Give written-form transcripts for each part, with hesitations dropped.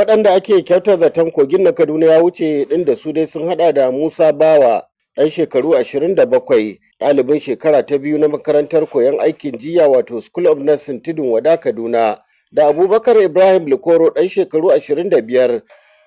Waɗanda ake kyautar zaton kogin na Kaduna ya wuce ɗin da su dai sun haɗa da Musa Bawa, ɗan shekaru 27, ɗalibin shekara ta biyu na makarantar koyon aikin jiya wato School of Nursing Tudun Wada Kaduna, da Abubakar Ibrahim Likoro, ɗan shekaru 25,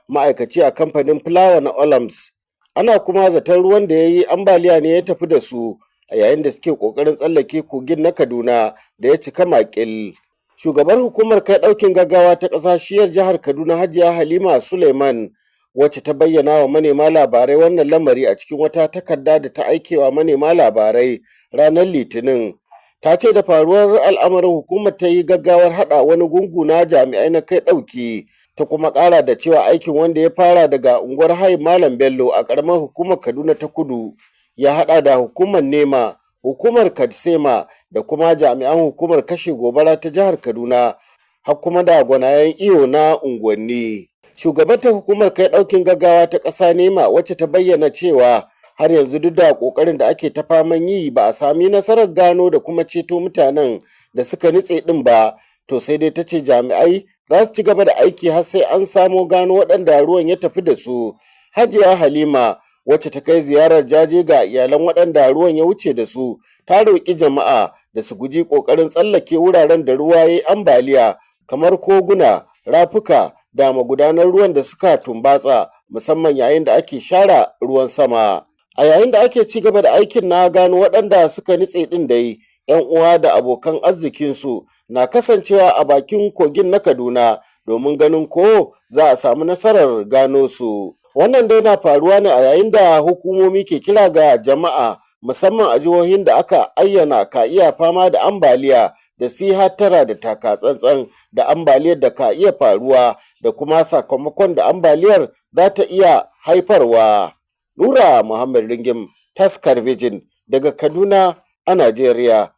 ma'aikaci a kamfanin fulawa na Olams. Ana kuma zaton ruwan da ya yi ambaliya ne ya tafi da su a yayin da suke ƙoƙarin tsallake kogin na Kaduna da ya cika makil. Shugabar hukumar kai ɗaukin gaggawa ta ƙasa shiyar jihar Kaduna, Hajiya Halima Suleiman, wacce ta bayyana wa manema labarai wannan lamari a cikin wata takarda da ta aikewa manema labarai ranar Litinin, ta ce da faruwar al'amarin hukumar ta yi gaggawar haɗa wani gungu na jami'ai na kai ɗauki. Ta kuma ƙara da cewa aikin, wanda ya fara daga unguwar Hayin Malam Bello a ƙaramar hukumar Kaduna ta Kudu, ya haɗa da hukumar NEMA, hukumar KADSEMA da kuma jami'an hukumar kashe gobara ta jihar Kaduna, har kuma da gwanayen iyo na unguwanni. Shugabantar hukumar kai ɗaukin gaggawa ta ƙasa NEMA, wacce ta bayyana cewa har yanzu duk da ƙoƙarin da ake ta faman yi ba a sami nasarar gano da kuma ceto mutanen da suka nutse ɗin ba, to sai dai ta ce jami'ai za su ci gaba da aiki har sai an samo gano waɗanda ruwan ya tafi da su. Hajiya Halima, wacce ta kai ziyarar jaje ga iyalan waɗanda ruwan ya wuce da su, ta roƙi jama'a da su guji ƙoƙarin tsallake wuraren da ruwa ya yi ambaliya kamar koguna, rafuka da magudanar ruwan da suka tumbatsa, musamman yayin da ake share ruwan sama. A yayin da ake ci gaba da aikin na gano waɗanda suka nutse ɗin dai, 'yan uwa da abokan arzikinsu na kasancewa a bakin kogin na Kaduna domin ganin ko za a samu nasarar gano su. Wannan dai na faruwa ne a yayin da hukumomi ke kira ga jama'a, musamman a jihohin da aka ayyana ka iya fama da ambaliya, da su hattara da taka tsantsan da ambaliyar da ka iya faruwa da kuma sakamakon da ambaliyar za ta iya haifarwa. Nura Muhammad Ringim, Taskar Vision, daga Kaduna a Najeriya.